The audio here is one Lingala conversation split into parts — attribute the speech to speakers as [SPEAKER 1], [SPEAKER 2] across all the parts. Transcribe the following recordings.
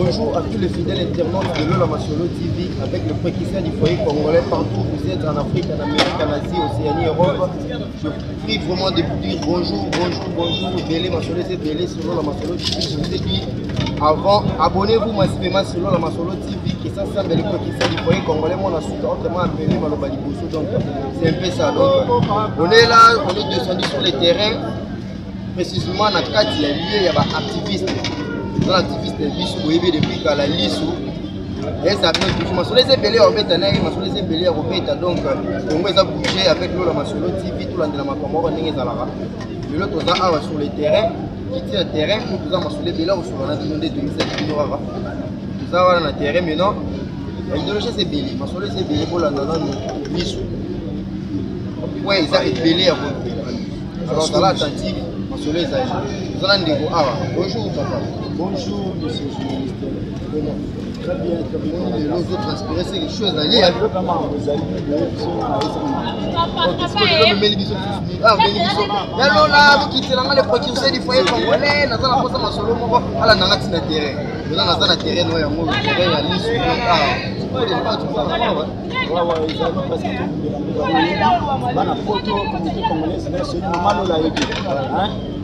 [SPEAKER 1] Bonjour à tous les fidèles internautes de Lola Masolo TV avec le précurseur du foyer congolais partout où vous êtes en Afrique, en Amérique, en Asie, Océanie, Europe. Je prie vraiment de vous dire bonjour, bonjour, bonjour. Belé Masolo, c'est Belé sur Lola Masolo TV. Je vous ai dit avant, abonnez-vous massivement sur Lola Masolo TV qui ça semble le précurseur du foyer congolais. Mon autrement appelé Maloba Liboso. Donc c'est un peu ça. Donc on est là, on est descendu sur le terrain précisément na kati ya lieu ya ba activiste. Dans activiste biso boyebi depuis kala lisu eza bino toujours masolo eza ebele ya kobeta na ye, masolo eza ebele ya kobeta. Donc Congo eza bouger avec Lola Masolo TV. Tolandela makambo moko ndenge ezalaka. Lelo toza awa sur le terrain, kiti na terrain po toza masolo ebele ya kosolola na bino. Nde toyebisaki bino kaka toza wana na terrain. Maintenant ba idéologie eza ebele, masolo eza ebele. Bolanda nanu miso po eza ebele ya koloba. Alors zala attentif, masolo ezali. Toza na ndeko awa. Bonjour papa.
[SPEAKER 2] Bonjour monsieur journaliste.
[SPEAKER 1] Comment?
[SPEAKER 2] Très bien, très bien.
[SPEAKER 1] Lelo ozotranspire, c'est quelque chose ezali.
[SPEAKER 2] Vraiment, ezali biso na
[SPEAKER 1] Omeli biso, omeli biso ya Lola. Bokitelanga le précurseur du foyer congolais. Naza na posa masolo moko alandanga ntina terrain. Oza naza na terrain oyo, yango terrain ya lisu awa.
[SPEAKER 2] Wawa ezali parce que tobundela mboka. Bana poto, communauté congolaise nyonso yebi mama Lola, yebi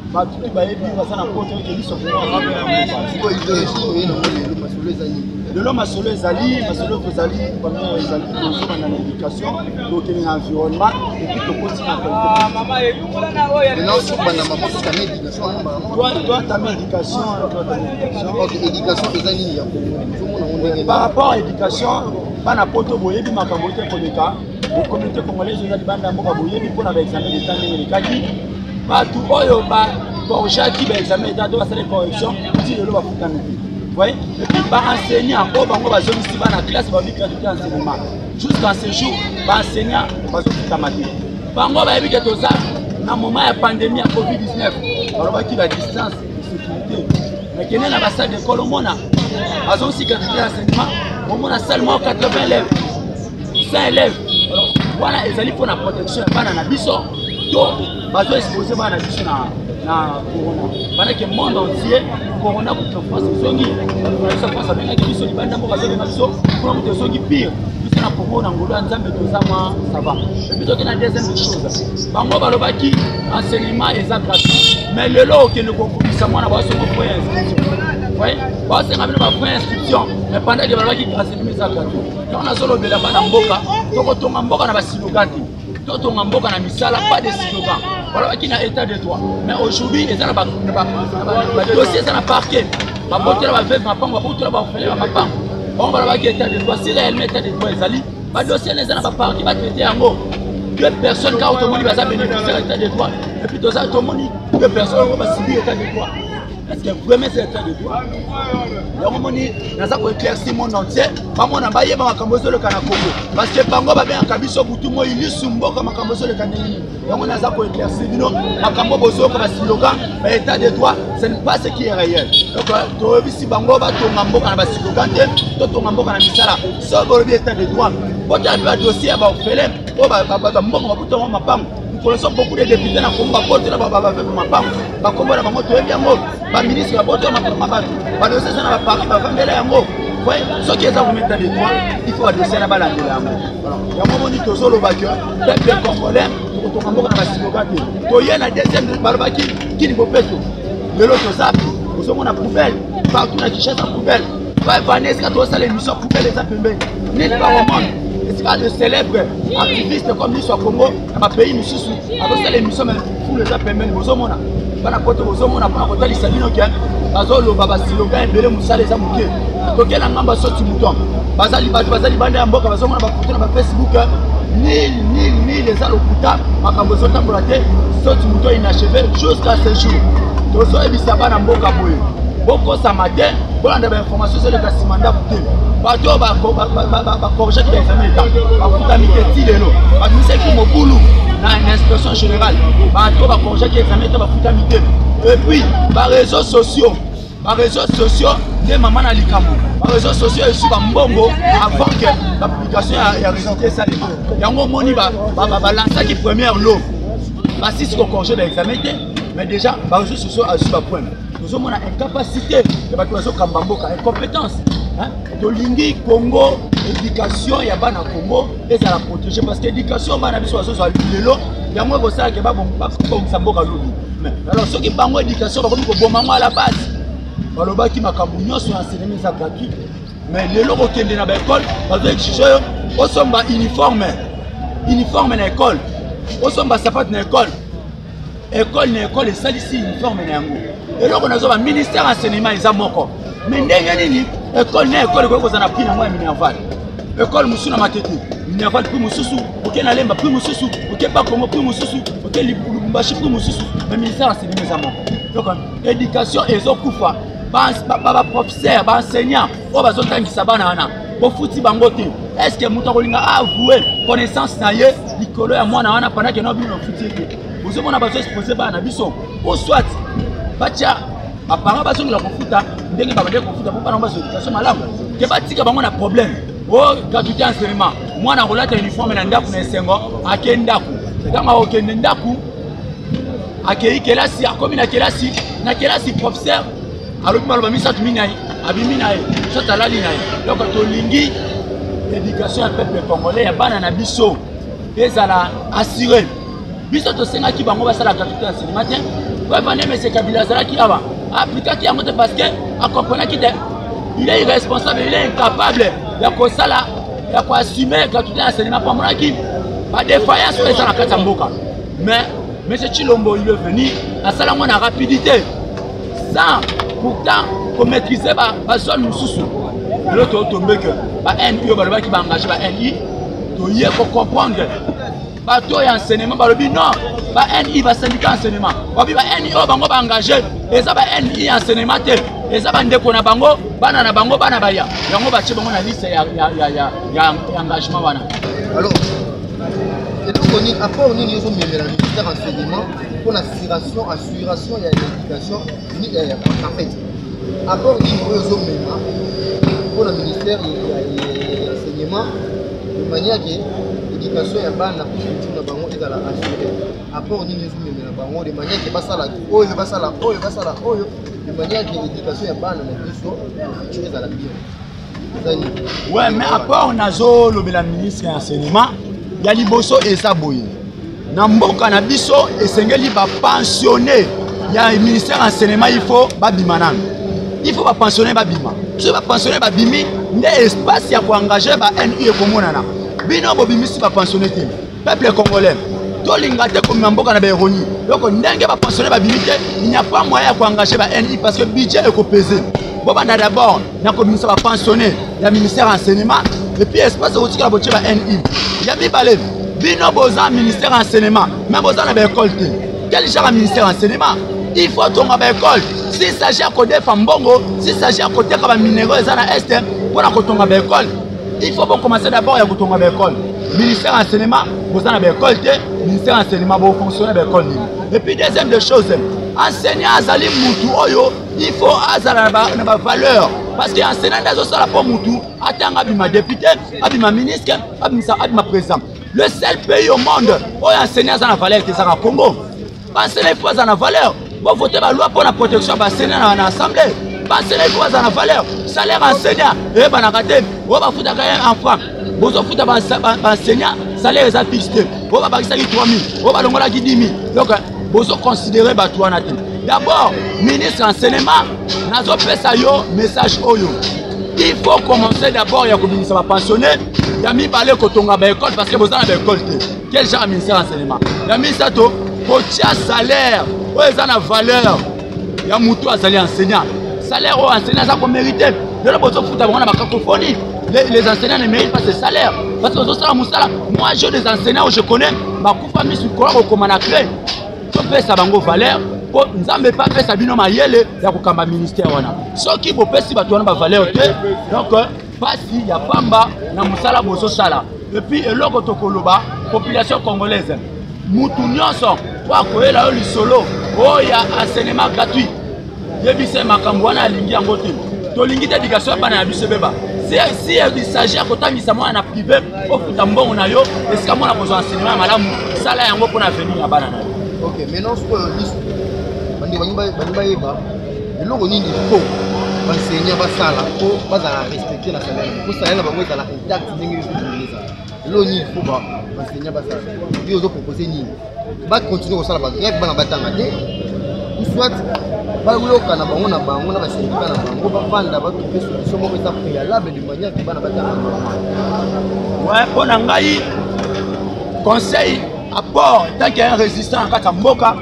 [SPEAKER 2] bato tu bayebi baza na poto eke liso.
[SPEAKER 1] Sikoyo idéologie oye nango lelo, masolo eza nini?
[SPEAKER 2] Lelo masolo ezali, masolo tozali première ezali tozobanda na éducation, tokende na environnement et puis tokoti na actualité.
[SPEAKER 1] Maintenant sobanda mama totame éducation wana mbala moko.
[SPEAKER 2] Toatame éducation, toatame éducation.
[SPEAKER 1] Ok, éducation eza nini ya Kongo? Ozomona ngo ndenge?
[SPEAKER 2] Par rapport à éducation, bana poto boyebi makambo te koleka. Communauté congolaise eza libanda ya mboka, boyebi mpona baexamen d'état ndenge elekaki. Bato oyo bacorrigeaki baexamen d'état to basali correction, ti lelo bafutami te. Oui, et puis baenseignant oyo bango bazongisi bana classe, babi gratuité enseignement, jusqu'à ce jour baenseignant bazofutama te. Bango bayebi ke toza na moment ya pandémie ya COVID-19, balobaki badistance de sécurité, mais kende na basalle d'école, omona bazongisi gratuité enseignement, omona salle moko 80 élèves, 100 élèves. Wana ezali mpona protection ya bana na biso to bazo expose bana na biso na corona, pendant que monde entier corona kuta France ezongi biso. France abengaki biso libanda mboka, azobenga biso kuna kuta ezongi pire. Biso na Congo, na ngolo ya Nzambe, toza mwa ça va. Et puis toke na deuxième chose, bango balobaki enseignement eza gratuit, mais lelo okende kokobisa mwana, basongo frais ya inscription. Oui, basenga bino bafrais inscription, mais pendant que balobaki enseignement eza gratuit. Donc nazolobela bana mboka, tokotonga mboka na baslogan te, totonga mboka na misala, pas de slogan. Balobaki na état de droit, mais aujourd'hui eza na badossier, eza na parquet, babotela baveuve mapango, babotela baorphelin bamapango. Bango balobaki état de droit. Si réellement état de droit ezali, badossier na eza na baparquet, batraite yango. Deux personnes kaka tomoni baza bénéficiaire état de droit, et puis toza tomoni deux personnes oyo basibi état de droit. Est-ce que vraiment c'est état de droit? Yango moni naza koéclaircir monde entier, bamona, bayeba makambo ezoleka na Congo, parce que bango babengaka biso butu moi lisu mboka, makambo ezoleka ndenge nini. Yango naza koéclaircir bino makambo bozoyoka, baslogan ba état de droit, ce n'est pas ce qui est réel. Donc toyebisi bango batonga mboka na baslogan te, totonga mboka na misala. So bolobi état de droit, botala mpe badossier ya baorphelin oyo bambongo babutango mapango. Nous connaissons beaucoup de députés na Congo babotela baveuve mapango, bakombo na bango toyebi yango, baministre babotela mapango bato, badossier eza na baparquet, bavandela yango. Soki eza vraiment état de droit, il faut badossier na balandela yango. Yango moni tozoloba ke peuple congolais, tokotonga mboka na baslogan te. Toye na deuxième, balobaki kini bopeto, lelo toza ozomona poubelle partout na Kinshasa, poubelle vane. Esika tozosala émission, poubelle eza pembeni. Nulle part au monde esika de célèbre activiste comme biso ya Congo na bapays misusu azosala émission, mais fulu eza pembeni. Bozomona bana poto, bozomona mpona kotalisa bino ke bazoloba baslogan ebele, mosala eza moke. Toke na ngambo ya soti mouton, bazali bato baza libanda ya mboka, bazomona bafoto na bafacebook, nil nil nil, eza lokuta, makambo ezotambola te. Soti mouton inachevé jusqu'à ce jour. Tozoyebisa bana mboka boye, bokosama te, bolanda bainformation ezoleka nsima ndako te. Bato oyo bacorrigeaki baexamen état bafutami te ti lelo, babimisaki mobulu na inspection générale. Bato oyo bacorrigeaki examen état bafutami te. Et puis baréseaux sociaux, baréseaux sociaux nde mama na likambo. Baréseaux sociaux ezwi bambongo avant que bapublication ya résultat esalema. Yango omoni balansaki première lot, basisi kocorriger baexamen te, mais déjà baréseaux sociaux azwi bapoint. Tozomona incapacité ya bato bazokamba mboka, incompétence. Tolingi Congo, éducation ya bana Congo ezala protégée, parce que éducation bana biso bazozwa lelo, yango ekosalaka babongisa mboka lobi. Mais alors soki bango éducation bakomi koboma yango à la base, balobaki makambo nyonso ya enseignement eza gratuit, mais lelo kokende na baekole bazo exige oyo osomba uniforme na ekole, osomba sapate na ekole. Ekole na ekole esalisi uniforme na yango. Eloko nazoba, ministère enseignement eza moko, mais ndenge nini ekole na ekole ekoki kozala na prix nango ya minerval? Ekole mosusu na Matete, minerval prix mosusu, oke na Lemba, prix mosusu, oke Bakongo, prix mosusu, oke Lubumbashi, prix mosusu, mais ministère enseignement eza moko. Donc éducation ezokufa. Baprofesseur, baenseignant oyo bazotangisa bana wana, bofuti bango te. Est ce que moto akolinga avoue connaissance na ye likolo ya mwana wana pendant ke no bino bofuti ye te? Bozomona bazoexpose bana na biso. Ou soit batya baparent bazongela kofuta ndenge babandeki kofuta mpo bana bazwa éducation malamu, ke batika bango na problème o gratuité enseignement. Mwana akolata uniforme na ndako na esengo, ake ndako. Ntango akokende ndako, akei kelasi, akomi na kelasi, na kelasi professeur alobi maloba misato minai, abimi na ye, soki alali na ye. Donc tolingi éducation ya peuple congolais, ya bana na biso, ezala assuré. Biso tosengaki bango basala gratuité ya enseignement te. Preuve, monsieur Kabila azalaki awa, aplikaki yango te parce que akomprenaki te, il est irresponsable, il est incapable ya kosala, ya koassume gratuité ya enseignement, po amonaki badéfaillance oyo eza na kati ya mboka. Mais monsieur Tshilombo, il est venu, asala yango na rapidité sans pourtant komaîtrise bazone mosusu. Lelo totombe ke ba ni oyo balobaki baengage ba ni, toye kocomprendre bato oyo ya enseignement balobi non, ba ni, basyndicat enseignement babi ba ni oyo bango baengage eza ba ni ya enseignement te, eza bandeko na bango, bana na bango, bana baya yango batie bango na liste ya engagement wana.
[SPEAKER 1] Alors eloko nini, apport nini ezomemela ministère enseignement mpona assuration ya éducation? En fait, apport nini oyo ezomema mpona ministère ya enseignement de manière ke éducation ya bana futur na bango ezala assuré? Apport nini ezomemela bango de manière ke basala oyo, basala oyo, basala oyo, de manière ke éducation ya bana na biso futur ezala bien? Eza nini?
[SPEAKER 2] Ouais, mais apport nazolobela ministre ya enseignement ya liboso eza boye: na mboka na biso esengeli bapensionné ya ministère enseignement, il faut babima nano, il faut bapensionné babima. Soki bapensionné babimi, nde espace ya koengage ba ni ekomonana. Bino bobimisi bapensionné te. Peuple congolais, tolinga te komema mboka na baeroni. Donc ndenge bapensionné babimi te, il n'y a pas moyen ya koengage ba ni parce que budget ekopese. Bobanda d'abord na kobimisa bapensionné ya ministère enseignement et puis espace ekotikala, botie ba ni. Ya mibale, bino boza ministère enseignement mais boza na baekole te. Quel genre ya ministère enseignement? Il faut tonga baekole. S'il s'agit ya kodefa mbongo, s'il s'agit ya koteka baminéraux eza na Est mpona kotonga baekole, il faut bocommence d'abord ya kotonga baekole. Ministère enseignement, boza na baekole te. Ministère enseignement, bofonctionne baekole nini? Et puis deuxième des choses, enseignant azali mutu oyo il faut azala na bavaleur, parce que enseignant nde azosala mpo mutu atanga, abima député, abima ministre, abimisa, abima président. Le seul pays au monde oyo enseignant aza na valeur te ezaka Congo. Baenseignant, il faut aza na valeur. Bovote baloi mpo na protection ya baenseignant na assemblée. Baenseignant, il faut aza na valeur. Salaire enseignant eyebanaka te. Oyo bafutaka ye en franc, bozofuta baenseignant salaire eza fixe te. Oyo babakisaki 3000, oyo balongolaki 10 000, donc bozoconsidere bato wana te. D'abord, ministre enseignement, nazopesa yo message oyo: il faut commencer d'abord ya kobimisa bapensionné. Ya mibale, kotonga baekole parce que boza na baekole te. Quel genre ya ministère enseignement? Ya misato, kotia salaire oyo eza na valeur ya motu azali enseignant, salaire oyo enseignant aza komérite. Lelo bozofuta bango na bacacophonie. Les enseignants ne méritent pas ce salaire parce que ozosala mosala. Moi, j'ai des enseignants oyo je connais, bakufa misu likolo kokoma na clé. Topesa bango valeur mpo Nzambe mpe apesa bino mayele ya kokamba ministère wana. Soki bopesi bato wana bavaleur te, donc pasi ya pamba na mosala bozosala. Et puis eloko tokoloba, population congolaise, mutu nyonso po akoyela yo lisolo oyo ya enseignement gratuit, yebisa makambo wana alingi yango te. Tolingi te éducation ya bana ya biso ebeba. Si il s'agit ya kotangisa mwana na privé, ofuta mbongo na yo esika mwana kozwa enseignement ya malamu, sala yango mpona avenir ya bana na yo.
[SPEAKER 1] Ok, maintenant sikoyo lisu bandeko balingi bayeba. Eloko nini il faut baenseignant basala mpo bazala respecte na salaire, mpo salaire na bango ezala intact ndenge biso ezala? Eloko nini il faut baenseignant basala? Yo ozopropose nini? Bacontinue kosala bagrève, bana batanga te, ou soit bayoka na bango na bango na basyndicat na bango, bavanda, batrouve solution moko eza préalable de manière ke bana batanga normal?
[SPEAKER 2] Ouais, mpo na ngai, conseil, apport, tant qu'il y a un résistant na kati ya mboka,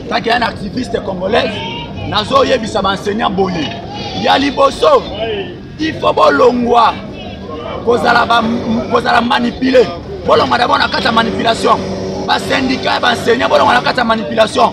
[SPEAKER 2] tant qu'il y a un activiste congolaise, nazoyebisa baenseignant boye: ya liboso, il faut bolongwa kozala manipulé. Bolongwa d'abord na kati ya manipulation. Basyndicat ya baenseignant, bolongwa na kati ya manipulation.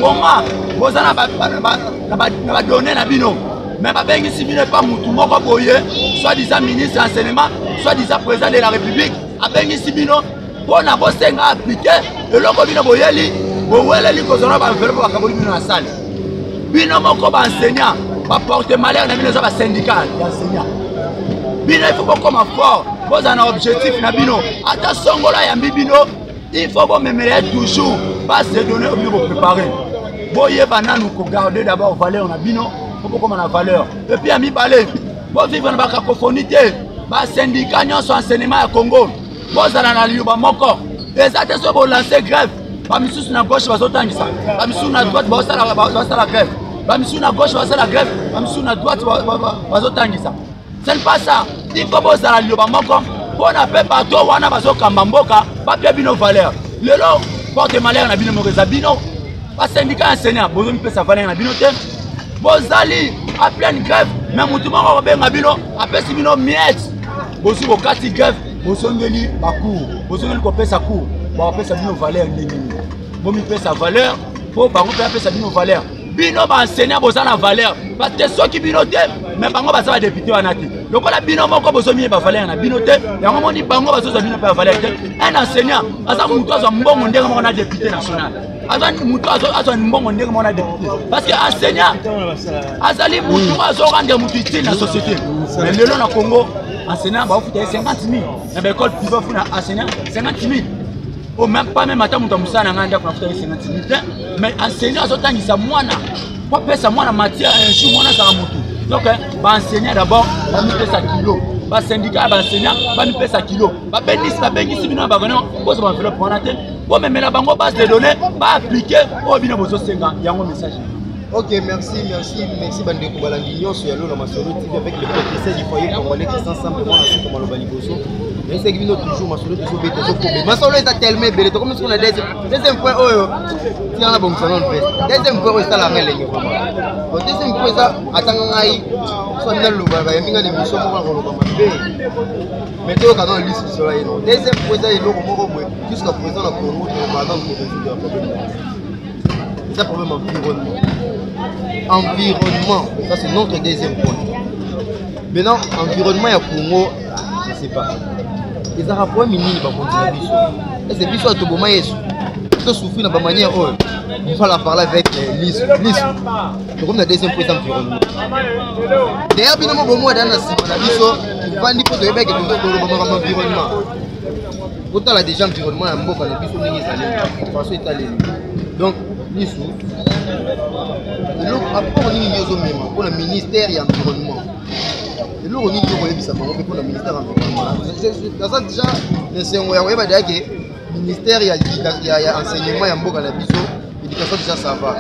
[SPEAKER 2] Koma boza na badonnées na bino, mais babengisi bino epa mutu moko boye, soit disant ministre ya enseignement, soit disant président de la République, abengisi bino mpo na bosenga appliquer eloko. Bino boyeli, boweleli kozwa na baenveloppe, bakaboli bino na salle. Bino moko baenseignant, baporte malheur na bino eza basyndicat ya enseignant. Bino, il faut bokoma fort, bozala na objectif na bino. Ata songola ayambi bino, il faut bomemela ye toujours base de données oyo bino bopréparé. Boyeba nanu kogarde d'abord valeur na bino po bokoma na valeur. Et puis ya mibale, bovivre na bacacophonie te. Basyndicat nyonso enseignement ya Congo, bozala na liloba moko. Eza te soki bolance grève, bamisusu na gauche bazotangisa, bamisusu na droite bazosala grève, bamisusu na gauche bazosala grève, bamisusu na droite bazotangisa. Ce n'est pas ça. Il faut bozala liloba moko mpona mpe bato wana bazokamba mboka bapia bino valeur. Lelo porte malheur na bino moko eza bino basyndicat enseignant. Bozomipesa valeur na bino te. Bozali en pleine grève, mais motu moko akobenga bino, apesi bino miette, bozwi, bokati grève, bozongeli bacours, bozongeli kopesa cours. Bakopesa bino valeur ndenge nini? Bomipesa valeur mpo bango mpe apesa bino valeur. Bino baenseignant, boza na valeur, parce que soki bino te, mais bango baza badéputé wana te. Lokola bino moko bozomiyeba valeur na bino te, yango moni bango bazozwa bino mpe ya valeur te. Un enseignant aza motu azwa mbongo ndenge moko na député national, aza motu azwa mbongo ndenge moko na député, parce que enseignant azali motu azorendre motu utile na société. Mais lelo na Congo, enseignant baofuta ye 50 000. Na baécole privé, ofuna enseignant 50 000 o même pas. Même ata moto ya mosala na ngai ndako, nafuta ye 50 000 te. Mais enseignant azotangisa mwana po apesa mwana matière, un jour mwana azala motu. Donc baenseignant d'abord bamipesa kilo, basyndicat ya baenseignant bamipesa kilo. Babengisi, babengisi bino na baréunion, bozwa baenveloppe wana te, bomemela bango base de données, baapplique oyo bino bozosenga. Yango message.
[SPEAKER 1] Ok, merci, merci, merci bandeko balandi nyonso ya Lola Masolo TV avec le professeur du foyer congolais Christian Sambe, mwana suka maloba liboso. Nayesaki bino toujours, masolo tozobeta, tozokobe masolo eza tellement ebele. Tokomi siko na deuxième point oyo tika na bongisa nano mpe deuxième point oyo esalanga elengi vraiment. Bon, deuxième point eza atanga ngai so naloba, bayambi ngai na émission moko na koloba mabe, mais toyoka nano lisu lisolo ye. Non, deuxième point eza eloko moko boye: jusqu'à présent na Congo, tolobaka nano korésoudre ya problème, eza problème environnement. Environnement, ça c'est notre deuxième point. Maintenant, environnement ya Congo, je sais pas ezalaka problème nini. Bakonzi na biso, ese biso ya toboma Yesu, tosouffrir na bamanière oyo. On va la parler avec lisu lisu. Tokomi na deuxième point, eza environnement. D'ailleurs, bino mo bomoi daa na nsima na biso, tovandi mpo toyebaki toloba makambo environnement. Otala déjà environnement ya mboka na biso ndenge ezali, façon etaleli. Donc lisu, eloko, apport nini yo ozomema mpona ministère ya environnement? Eloko nini yo koyebisa bango mpe mpona ministère ya environnement? Naza déjà na esengo ya koyeba deya ke ministère ya enseignement ya mboka na biso, éducation, déjà ça va.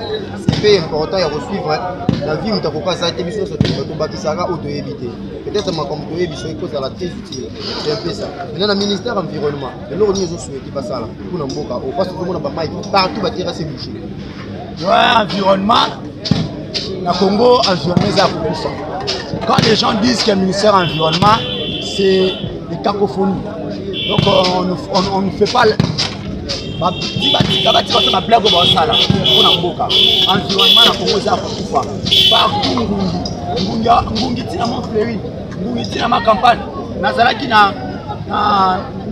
[SPEAKER 1] C'est peu important ya kosuivre na vie. Moto akoka aza te, biso nyonso tobakisaka oyo toyebi te. Peut-être makambo toyebi soki kozala très utile, c'est un peu ça. Maintenant, na ministère environnement, eloko nini ezosouhaite basala mpona mboka oyo? Parce tozomona bamai partout, baterrasse bouché.
[SPEAKER 2] Ouais, environnement na Congo, environnement eza kokufa. Quand les gens disent que le ministère environnement, c'est des cacophonies. Donc on ne fait pas, batika batika so bablague baosala mpona mboka. Environnement na Congo eza kokufa partout. Ngungi, ngungi ntina Mont Fleury, ngungi ntina ma campagne. Nazalaki na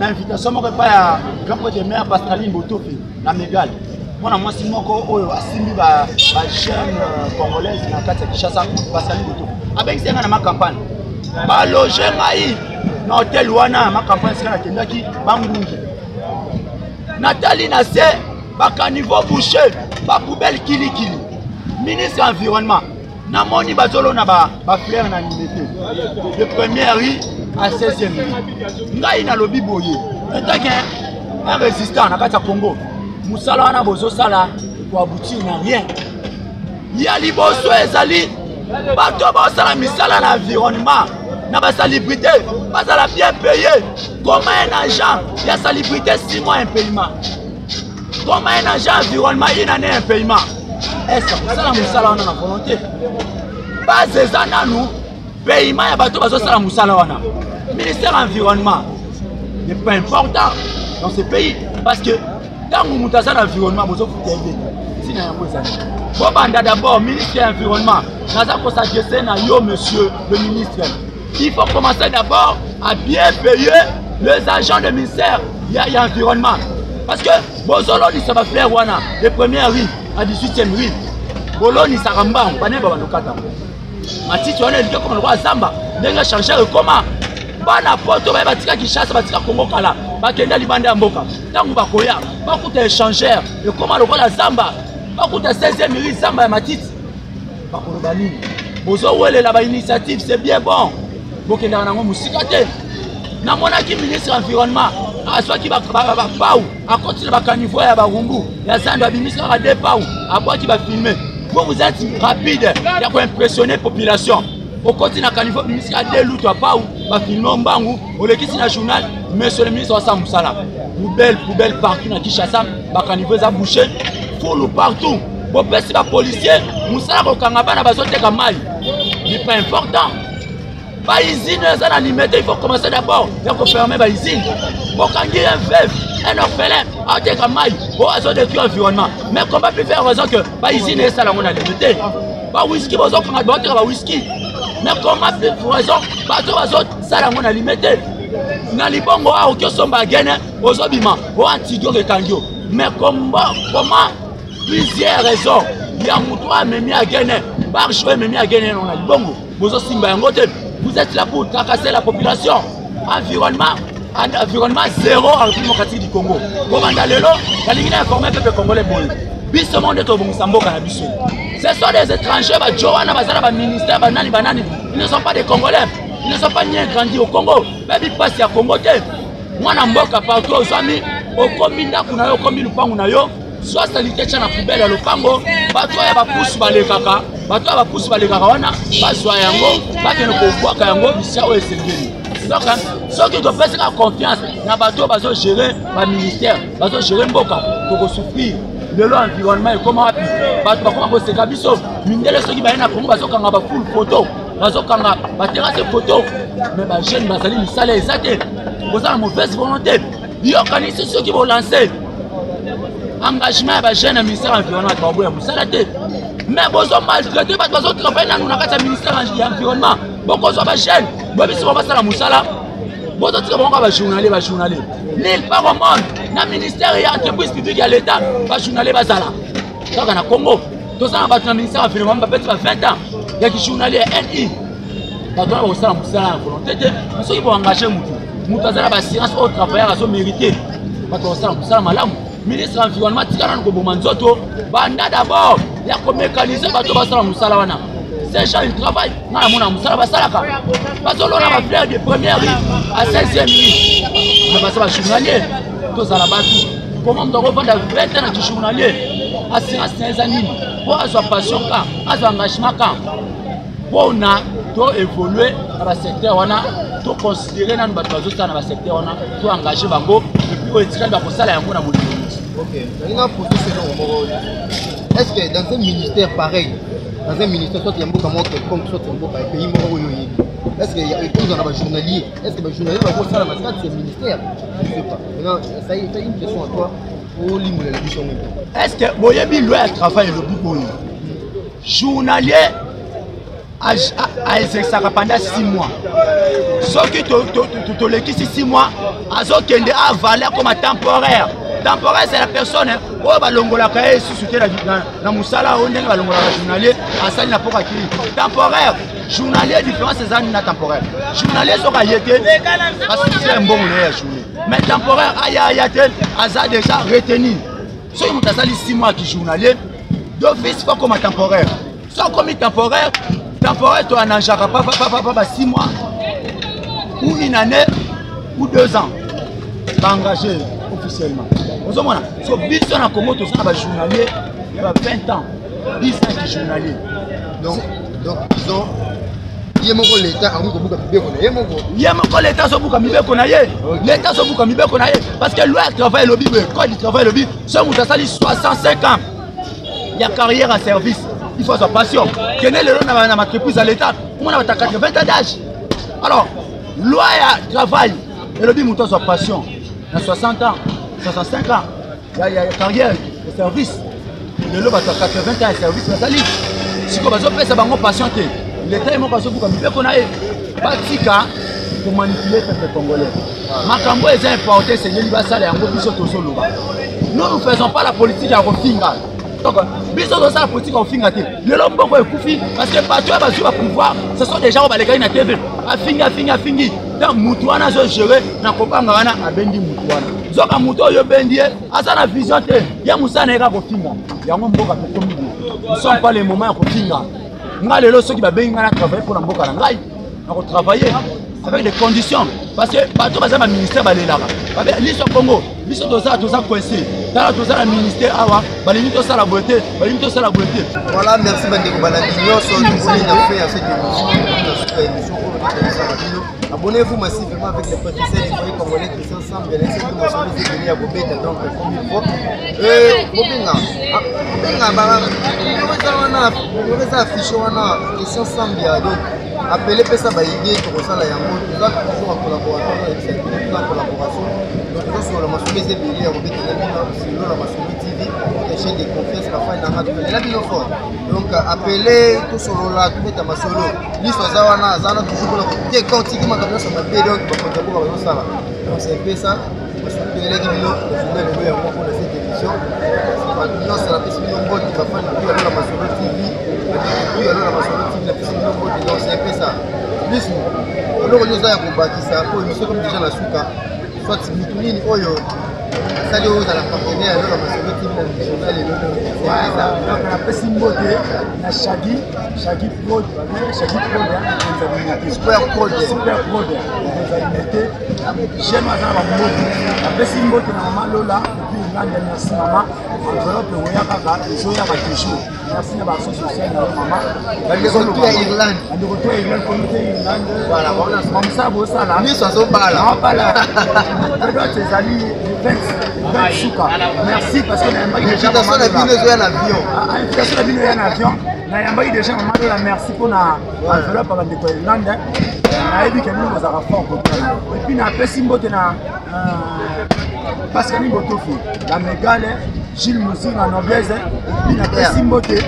[SPEAKER 2] invitation moko epai ya grand prêtre de mare Pascaline Botofi na Megal, mwana mwasi moko oyo asimbi bajeune congolaise na kati ya Kinshasa. Pascaline Botofi abengisi ngai na ma campagne, baloge ngai na hotel wana ma campagne. Esika nakendaki, bangungi natali na se, bacaniveau bouché, bapoubelle kilikili. Ministre environnement, Namoni bazolona bafleur na Limete de première rue à 16e rue. Ngai nalobi boye, etake un résistant na kati ya Congo, mosala wana bozosala ekoaboutir na rien. Ya liboso ezali bato bazosala misala na environnement na basalubrité bazala bien payé. Comment un agent ya salubrité 6 mois impayement? Comment un agent environnement une année impayement? Est-ce kosala mosala wana na volonté? Base eza nanu paiement ya bato bazosala mosala wana. Ministère environnement n'est pas important dans ce pays, parce que ntango moto aza na environnement bozofuta ye te, ntina yango ezali bobanda d'abord ministre ya environnement. Naza kosadresse na yo, monsieur le ministre, il faut commencer d'abord à bien payer les agents de ministère ya environnement, parce que bozolonisa bafleur wana de première rue à 18e rue, bolonisaka mbango banebe bandokata matiti wana elingi ekoma lokola zamba. Ndenge changeur ekoma, bana poto baye batika Kinshasa, batika Kongo kala, bakenda libanda ya mboka, ntango bakoya bakuta échangeur ekoma lokola zamba, bakuta 16e rue zamba ya matiti, bakoloba nini? Bozowelela bainitiative, c'est bien bon, bokendaka nango mosika te. Namonaki ministre environnement azwaki bapau, akoti na bacaniveau ya Barumbu ya zando, abimisi kaka de pau, abwaki, bafilme. Vous, vous êtes rapide ya koimpressionner population. Okoti na caniveau, obimisi kaka de lutu ya pau, bafilme mbangu, olekisi na journal, monsieur le ministre asala mosala. Poubelle, poubelle partout na Kinshasa, bacaniveau eza bouché, fulu partout. Bopesi bapolicier mosala kokanga bana bazoteka mai, n'est pas important. Bausine eza na Limete, il faut commencer d'abord ya koferme bausine. Bokangi un veuve, un orphelin ateka mai oyo azodétruire environnement, mais comment plus faire raison que bausine esala yango na Limete? Bawiski bozokanga, baoteka bawiski, mais comment plus raison bato bazosala yango na Limete, na libongo awa oki osomba agene, ozobima o antidrogue ekangi yo. Mais comment plusieurs raisons ya moto amemi agene, barge oyo ememi agene na libongo, bozosimba yango te? Vous êtes là pour tracasser la population. Environnement, environnement zéro en République démocratique du Congo. Kobanda lelo, nalingi na informer peuple congolais boye: biso mo nde tobongisa mboka na biso. Ce sont des étrangers bajo wana baza na baministère, banani banani, ils ne sont pas des Congolais, ils ne sont pas ni grandi au Congo, bayebi mpasi ya Congo te. Mwana mboka partout ozwami, okomi ndako na yo, okomi lupangu na yo, zwa saleté, tia na poubelle ya lopango. Bato oyo bapusu balekaka, bato oyo bapusu balekaka wana, bazwa yango, bakende kobwaka yango bisika oyo esengeli. Donc soki topesaka confiance na bato oyo bazogere baministère, bazogere mboka, tokosouffrir. Lelo environnement ekoma wapi? Bato bakoma koseka biso. Mindele soki baye na Kongo, bazokanga bafulu photo, bazokanga baterrasse photo, mais bajeune bazali, misala eza te. Boza na mauvaise volonté. Yokanisi soki bolance engagement ya bajeune ya ministère environnement, baboya mosala te, mais bozo maltraité bato bazotravaille nanu na kati ya ministère ya environnement. Bokozwa bajeune, boyebisi bango basala mosala, bozotika bango kaka bajournalier, bajournalier. Nulle part au monde na ministère ya entreprise publique ya l'État bajournalier bazala. Kaka na Congo toza na bato na ministère ya environnement bapeti ba 20 ans ya kijournalier ya ni. Bato wana bakosala mosala ya volonté te. Soki boengage motu, moto aza na baassurance oyo travailleur azomérite, bato bakosala mosala malamu. Ministre ya environnement, tika nanu koboma nzoto, banda d'abord ya komécaniser bato basala mosala wana. Ces gens, ils travaillent. Nga namona mosala basalaka, bazolona bafleur de première rue à 16e rue, mais baza bajournalier. Tozala bato, comment moto akovanda 20 ans na kijournalier? Assurance na eza nini mpo azwa passion ka, azwa engagement ka mpona to évolue na basecteur wana? Toconsidere nanu bato bazosala na basecteur wana, to engage bango, et puis oyo etikali bakosala yango na molimo.
[SPEAKER 1] Ok, nalingi pose selon moko: est ce que dans un ministère pareil, dans un ministère soit ya mboka moko quelconque, soit ya mboka ya pays moko oyo oyebi, est ce que ekozala na bajournalier? Est ce que bajournalier bakosala na kati ya ministère? Je sais pas. Maintenant, ça y est, une question à toi, olimbolela biso yango.
[SPEAKER 2] Est ce que boyebi loi ya travail elobi boye: journalier aexerçaka pendant 6 mois, soki tolekisi 6 mois, azokende avale, akoma temporaire. Temporaire, c'est la personne oyo balongolaka ye lisusu te na mosala oyo, ndenge balongolaka journalier asali na mpoka kili. Temporaire, journalier, différence eza nini na temporaire? Journalier soki aye te, basusi mbongo na ye ya journée, mais temporaire aya aya te, aza déjà retenu. Soki moto asali 6 mois ki journalier, d'office faut akoma temporaire. So akomi temporaire, temporaire to anangeaka papapapapa ba 6 mois ou une année ou 2 ans, baengage officiellement. Ozomona, so biso na Congo toza na bajournalier ya ba 20 ans, 10 ans ki journalier.
[SPEAKER 1] Donc disons, ye moko leta akoki kobuka mibeko na ye moko.
[SPEAKER 2] Ye moko leta azobuka mibeko na ye. Leta azobuka mibeko na ye parce que loi ya travail elobi boye, code du travail elobi, so moto asali 65 ans ya carrière ya service, il faut azwa pension. Kende lelo na entreprise ya leta, omona bata 80 ans d'âge. Alors loi ya travail elobi moto azwa pension na 60 ans, 65 ans ya carrière ya service. Lelo bato ya 80 ans ya service bazali sikoyo bazopesa bango pension te. Leta ye moko azobuka mibeko na ye. Batika komanipule peuple congolais. Makambo eza importe, esengeli basala yango. Biso tozoloba, nous nous faisons pas la politique ya kofinga. Donc biso tozosala politique ya kofinga te. Lelo mbongo ekufi parce que bato oyo bazwi bapouvoir, ce sont des gens oyo balekaki na TV, afingi, afingi, afingi. Donc mutu wana azogere na kobanga wana, abendi mutu wana. Zoka mutu oyo obendi ye aza na vision te, ye mosala na ye kaka kofinga. Yango mboka tokomi boye. Nous sommes pas le moment ya kofinga. Nga lelo soki babengi ngai na travaille mpo na mboka na ngai, na kotravailler avec des conditions, parce que bato baza baministère balelaka liso Congo. Biso toza coincé. Tala, toza na ministère awa, balingi tosala boye te, balingi tosala boye te.
[SPEAKER 1] Voilà, merci bandeko balandi nyonso. Tokomi na fin ya cette émission, na suka émission oyo tokomisaka bino. Abonnez-vous massivement avec les professeurs du foyer congolais Christian Sambe, laissez tout masolo ebele ya kobeta. Donc comme il faut, bobenga, bobenga numéro eza wana, numéro eza affiché wana, Christian Sambia. Donc appelez, pesa baidée, tokosala yango. Toza toujours en collaboration, toza en collaboration. Donc tozosolola masolo eza ebele ya kobetela bino silo na Masolo TV, votre chaîne de confiance. Bafani nanga, tokolela bino fort. Donc appelez, tosolola, tobeta masolo. Liso aza wana, aza wana toujours mpona kodécortiquer makambo nyonso mabe donc bakonzi ya mboka bazosala. Donc c'est un peu ça basopelelaki bino na journée lelo yango mpona cette émission. Bato nyonso, napesi bino mbote. Bafani tu ya Lola Masolo TV, bandeko tu ya Lola Masolo TV, napesi bino mbote. Donc c'est un peu ça. Lisu, eloko nyonso eza ya kobakisa po émission comme déjà na suka, soit mutu nini oyo asali oyo ozala partenaire ya Lola Masolo TV na journal lelo?
[SPEAKER 2] Donc napesi mbote na Shagi, Shagi Prod, Shagi Prod.
[SPEAKER 1] Super Prod.
[SPEAKER 2] Super Prod, mokonzi ya limete, jeune aza na bambote. Napesi mbote na mama Lola depuis Irlande. Merci mama, enveloppe oya kaka, ezoyaka toujours. Merci na baaction sociale na yo mama.
[SPEAKER 1] Bandeko tu ya Irlande.
[SPEAKER 2] Bandeko tu ya Irlande, comité Irlande.
[SPEAKER 1] Voilà.
[SPEAKER 2] Mosala bosala.
[SPEAKER 1] Nyonso azobala.
[SPEAKER 2] Azobala. Peut-être ezali le 20 suka. Merci parce que nayambaki
[SPEAKER 1] déjà. Invitation na bino ezoya na avion.
[SPEAKER 2] Invitation na bino eya na avion. Nayambaki déjà mama Lola, merci mpona enveloppe ya bandeko ya Irlande. Nayebi ke bino bozalaka fort kotala. Et puis napesi mbote na Pascaline Botofi, la Mégale, Gilles Mousir na Noblesse. Et puis napesi mbote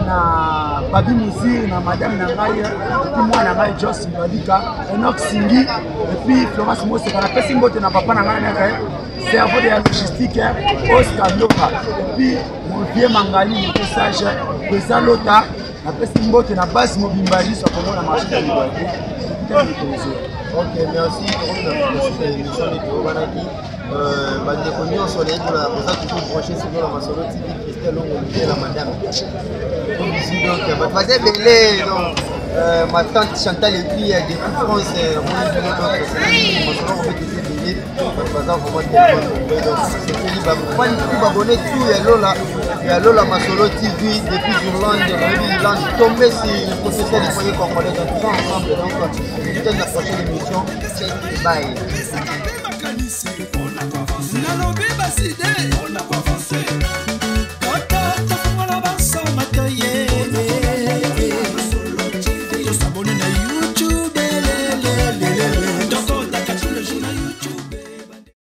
[SPEAKER 2] na Babi Mousir, na madame na ngai, et puis mwana na ngai Jos Mbadika, Enoch Singi, et puis Florence Moseka. Napesi mbote na papa na ngai naka cerveau de la logistique, Oscar Ndoka, et puis mon vieux Mangali, moto sage, président Lota. Napesi mbote na base mobimba ya Liso ya Kongo na marché ya Liberté.
[SPEAKER 1] Ok, merci. Tokomi na suka ya émission nde toyobanaki. Bandeko nyonso nayebi boza toujours branché sur na Masolo TV. Christian Longo la madame, bisous. Donc bato baza ebele. Donc ma tante Chantal Epi depuis France, namoni bino. Donc masolo kobetisa ebele, bato baza vraiment tellement nombreux. Donc sepeli bafani tout, babone tout ya Lola, ya Lola Masolo TV depuis Irlande. Nayebi Irlande tombé sur le professeur du foyer congolais. Donc tous ensemble, donc peut-être la prochaine émission. Check, bye.
[SPEAKER 3] Nalobi baside.